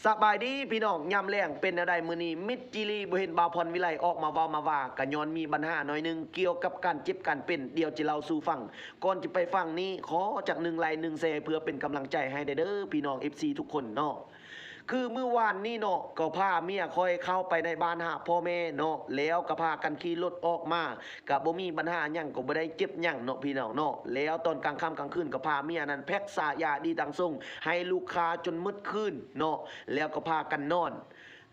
ສະບາຍດີພີ່ນ້ອງ ຍາມແລງເປັນແນວໃດ? ມື້ນີ້ມິດຈີລີບໍ່ເຫັນບ່າວພອນວິໄລອອກມາເວົ້າມາວ່າ ກະຍ້ອນມີບັນຫາໜ້ອຍໜຶ່ງກ່ຽວກັບການເຈັບການເປັນ ດຽວຈະເລົ່າສູ່ຟັງ. ກ່ອນຈະໄປຟັງນີ້ ຂໍຈັກໜຶ່ງໄລຄ໌ໜຶ່ງແຊ ເພື່ອເປັນກຳລັງໃຈໃຫ້ແດ່ເດີພີ່ນ້ອງເອັຟຊີທຸກຄົນເນາະ. ຄືມື້ວານນີ້ເນາະ ກໍພາເມຍຂ້ອຍເຂົ້າໄປໃນບ້ານຫາພໍ່ແມ່ເນາະ ແລ້ວກໍພາກັນຂີ່ລົດອອກມາ ກະບໍ່ມີບັນຫາຫຍັງ ກໍບໍ່ໄດ້ເຈັບຫຍັງເນາະພີ່ນ້ອງເນາະ. ແລ້ວຕອນກາງຄ່ຳກາງຄືນກໍພາເມຍນັ້ນແພັກສາຢາດີຕັງສົງໃຫ້ລູກຄ້າຈົນໝົດຄືນເນາະ ແລ້ວກໍພາກັນນອນ.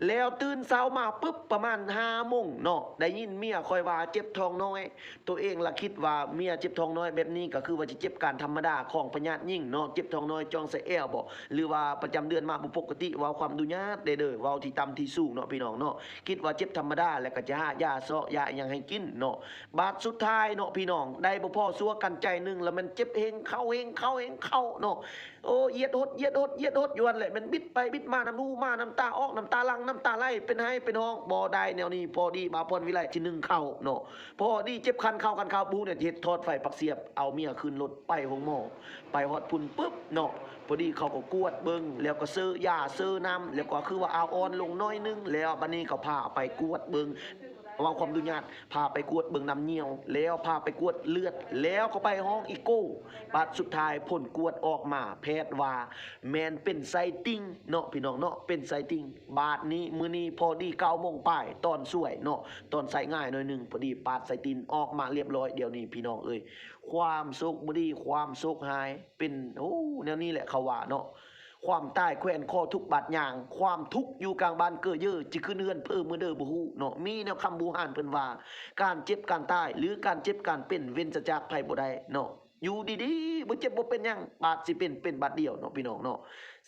ແລ້ວຕື່ນເຊົ້າມາປຶບ ປະມານຫ້າໂມງເນາະ ໄດ້ຍິນເມຍຂ້ອຍວ່າເຈັບທ້ອງນ້ອຍ. ໂຕເອງລະຄິດວ່າເມຍເຈັບທ້ອງນ້ອຍແບບນີ້ ກໍຄືວ່າຊິເຈັບການທຳມະດາຂອງພະຍາດຍິງເນາະ ເຈັບທ້ອງນ້ອຍຈ່ອງໃສ່ແອວບໍ ຫຼືວ່າປະຈຳເດືອນມາບໍ່ປົກກະຕິ. ເວົ້າຄວາມດຸຍາດເດີ ເວົ້າທີ່ຕ່ຳທີ່ສູງເນາະພີ່ນ້ອງເນາະ. ຄິດວ່າເຈັບທຳມະດາ ແລ້ວກໍຈະຫາຢາຊອກຢາອີ່ຫຍັງໃຫ້ກິນເນາະ. ບາດສຸດທ້າຍເນາະພີ່ນ້ອງ ໄດ້ບໍ່ພໍຊົ່ວກັນໃຈໜຶ່ງ ລະແມ່ນເຈັບເຮງເຂົ້າ ເຮງເຂົ້າ ເຮງເຂົ້າເນາະ. ໂອ້ ຢຽດຫົດ ຢຽດຫົດ ຢຽດຫົດຢູ່ຫັ້ນແຫຼະ ແມ່ນບິດໄປບິດມາ ນ້ຳຫູມາ ນ້ຳຕາອອກ ນ້ຳຕາຫຼັ່ງ ນ້ຳຕາໄຫຼ ເປັນໄຫ້ເປັນຮ້ອງ ບໍ່ໄດ້ແນວນີ້. ພໍດີບ່າວພອນວິໄລຊິໜຶ້ງເຂົ້າເນາະ ພໍດີເຈັບຄັນເຂົ້າ ຄັນເຂົ້າບໍ່ຮູ້ແນວຊິເຮັດ ຖອດໄຟປັກສຽບ ເອົາເມຍຂຶ້ນລົດໄປໂຮງໝໍ. ໄປຮອດພຸ້ນປຶບເນາະ ພໍດີເຂົາກໍກວດເບິ່ງ ແລ້ວກໍເຊີຢາເຊີນ້ຳ ແລ້ວກໍຄືວ່າອາວອ່ອນລົງໜ້ອຍໜຶ່ງ ແລ້ວບາດນີ້ກໍພາໄປກວດເບິ່ງ ເວົ້າຄວາມດຸຍາດ ພາໄປກວດເບິ່ງນ້ຳຍ່ຽວ ແລ້ວພາໄປກວດເລືອດ ແລ້ວກໍໄປຫ້ອງອີໂກ. ບາດສຸດທ້າຍຜົນກວດອອກມາ ແພດວ່າແມ່ນເປັນໄສ້ຕິ່ງເນາະພີ່ນ້ອງເນາະ ເປັນໄສ້ຕິ່ງ. ບາດນີ້ມື້ນີ້ພໍດີເກົ້າໂມງປາຍ ຕອນສວຍເນາະ ຕອນສາຍງາຍໜ້ອຍໜຶ່ງ ພໍດີປາດໄສ້ຕິ່ງອອກມາລຽບຮ້ອຍ. ດຽວນີ້ພີ່ນ້ອງເອີຍ ຄວາມໂຊກບໍ່ດີ ຄວາມໂຊກຮ້າຍ ເປັນ ໂອ້ ແນວນີ້ແຫຼະເຂົາວ່າເນາະ. ຄວາມຕາຍແຂວນຄໍທຸກບາດຍາງ ຄວາມທຸກຢູ່ກາງບ້ານເກີເຢີ ຈະຂຶ້ນເຮືອນເພີເມືອເດີບໍ່ຮູ້ເນາະ. ມີແນວຄຳບູຮານເພິ່ນວ່າ ການເຈັບການຕາຍ ຫຼື ການເຈັບການເປັນ ເວັ້ນສະຈາກໃຜບໍ່ໄດ້ເນາະ. ຢູ່ດີໆ ບໍ່ເຈັບບໍ່ເປັນຫຍັງ ບາດຊິເປັນ ເປັນບາດດຽວເນາະພີ່ນ້ອງເນາະ.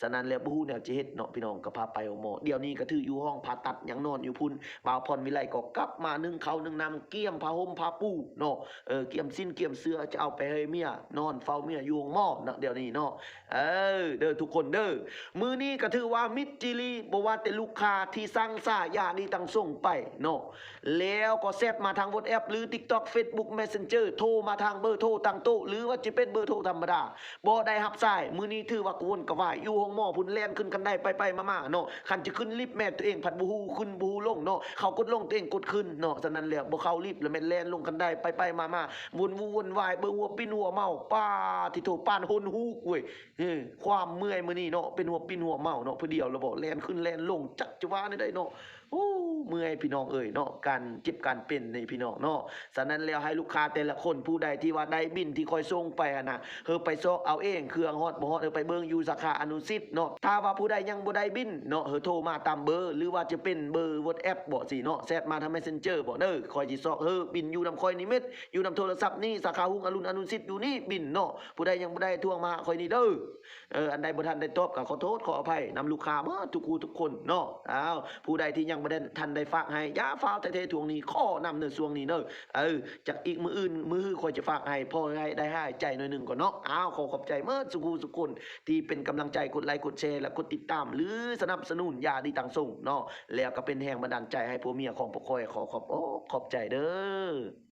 ສະນັ້ນແລ້ວບໍ່ຮູ້ແນວຈະເຮັດເນາະພີ່ນ້ອງ ກໍພາໄປໂຮງໝໍ. ດຽວນີ້ກໍຖືຢູ່ຫ້ອງຜ່າຕັດ ຍັງນອນຢູ່ພຸ້ນ. ບ່າວພອນວິໄລກໍກັບມາໜຶ້ງເຂົ້າໜຶ້ງນ້ຳ ກຽມຜ້າຫົ່ມຜ້າປູເນາະ ເອີ ກຽມສິ້ນກຽມເສື່ອ ຈະເອົາໄປໃຫ້ເມຍນອນເຝົ້າເມຍຢູ່ໂຮງໝໍເນາະ ດຽວນີ້ເນາະ. ເອີ ເດີທຸກຄົນເດີ ມື້ນີ້ກໍຖືວ່າມິດຈີລີ ບໍ່ວ່າແຕ່ລູກຄ້າທີ່ສັ່ງສາຢາດີຕັງສົງໄປເນາະ ແລ້ວກໍແຊັດມາທາງ WhatsApp ຫຼື TikTok Facebook Messenger ໂທມາທາງເບີໂທຕັ້ງໂຕະ ຫຼືວ່າຈະເປັນເບີໂທທຳມະດາ ບໍ່ໄດ້ຮັບສາຍ. ມື້ນີ້ຖືວ່າກະວົນກະວາຍ ຢູ່ໂຮງໝໍພຸ້ນ ແລ່ນຂຶ້ນຄັນໄດໄປໆມາໆເນາະ. ຄັນຈະຂຶ້ນລິບແມ່ນໂຕເອງພັດບໍ່ຮູ້ຂຶ້ນບໍ່ຮູ້ລົງເນາະ ເຂົາກົດລົງໂຕເອງກົດຂຶ້ນເນາະ. ສະນັ້ນແລ້ວບໍ່ເຂົ້າລິບ ລະແມ່ນແລ່ນລົງຄັນໄດໄປໆມາໆ ວົນວູ່ວົນວາຍ ເບິ່ງຫົວປິ່ນຫົວເມົາ. ປາດ ທິໂທ ປານຫົນຫູກເວີຍ. ເອີ ຄວາມເມື່ອຍມື້ນີ້ເນາະ ເປັນຫົວປິ່ນຫົວເມົາເນາະ ຜູ້ດຽວລະບໍ ແລ່ນຂຶ້ນແລ່ນລົງ ຈັກຈະວ່າແນວໃດເນາະ. ໂອ້ ເມື່ອຍພີ່ນ້ອງເອີຍເນາະ ການເຈັບການເປັນນີ້ພີ່ນ້ອງເນາະ. ສະນັ້ນແລ້ວໃຫ້ລູກຄ້າແຕ່ລະຄົນ ຜູ້ໃດທີ່ວ່າໄດ້ບິນທີ່ຂ້ອຍສົ່ງໄປຫັ້ນນະ ເຮົາໄປຊອກເອົາເອງ ເຄື່ອງຮອດບໍ່ຮອດ ເຮົາໄປເບິ່ງຢູ່ສາຂາອະນຸສິດເນາະ. ຖ້າວ່າຜູ້ໃດຍັງບໍ່ໄດ້ບິນເນາະ ເຮົາໂທມາຕາມເບີ ຫຼືວ່າຈະເປັນເບີ WhatsApp ບໍຊີ້ເນາະ ແຊັດມາທາງ Messenger ບໍເດີ ຂ້ອຍຊິຊອກເຮີ ບິນຢູ່ນຳຂ້ອຍນີ້ເມັດ ຢູ່ນຳໂທລະສັບນີ້ ສາຂາຮຸ່ງອະລຸນອະນຸສິດຢູ່ນີ້ ບິນເນາະ. ຜູ້ໃດຍັງບໍ່ໄດ້ທວງມາຫາຂ້ອຍນີ້ເດີ. ເອີ ອັນໃດບໍ່ທັນໄດ້ຕອບກໍຂໍໂທດຂໍອະໄພນຳລູກຄ້າເບິດທຸກຜູ້ທຸກຄົນເນາະ. ອ້າວ ຜູ້ໃດທີ່ຍັງບໍ່ໄດ້ ທັນໄດ້ຝາກໃຫ້ ຢ່າຟ້າວ ແທ້ໆ ທວງໜີ້ ຂໍນຳໃນຊ່ວງນີ້ເດີ. ເອີ ຈັກອີກມື້ອື່ນມື້ຮືຂ້ອຍຈະຝາກໃຫ້ ພໍໃຫ້ໄດ້ຫາຍໃຈໜ້ອຍໜຶ່ງກ່ອນເນາະ. ອ້າວ ຂໍຂອບໃຈເໝິດສູ່ຜູ້ສູ່ຄົນທີ່ເປັນກຳລັງໃຈ ກົດໄລກົດແຊ ແລະ ກົດຕິດຕາມ ຫຼື ສະໜັບສະໜູນຢາດີຕັງສົງເນາະ ແລ້ວກໍເປັນແຮງບັນດານໃຈໃຫ້ຜົວເມຍຂອງພວກຂ້ອຍ. ຂໍຂອບອົກຂອບໃຈເດີ.